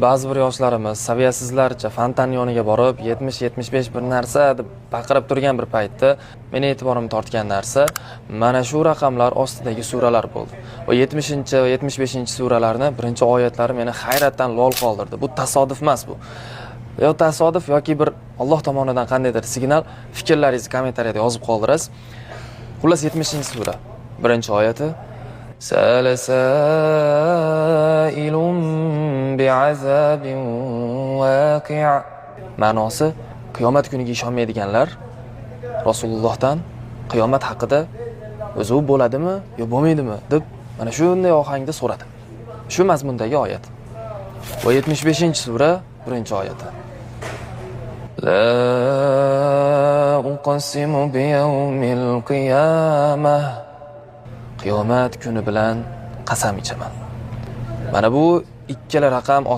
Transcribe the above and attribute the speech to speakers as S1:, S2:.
S1: Ba'zi bir yoshlarimiz saviyasizlarcha fontan yoniga borib 70-75 bir narsa deb baqirib turgan bir paytda meni e'tiborimni tortgan narsa mana shu raqamlar ostidagi suralar bo'ldi. Va 70 va 75 suralarni birinchi oyatlari meni hayratdan lol qoldirdi. Bu tasodif emas bu. Yo tasodif yoki bir Alloh tomonidan qandaydir signal. Fikrlaringizni kommentariyada yozib qoldirasiz. Xullas, 70-sura birinchi oyati: سأل سائل بعذاب واقع. Ma'nosi, qiyomat kuniga ishonmaydiganlar Rasulullohdan qiyomat haqida o'zi u bo'ladimi yo bo'lmaydimi deb mana shunday ohangda so'radi. Shu mazmundagi oyat. Va 75-sura birinchi oyati: لا أقسم بيوم القيامة. Qiyomat kuni bilan qasam ichaman. Mana bu ikkala raqam.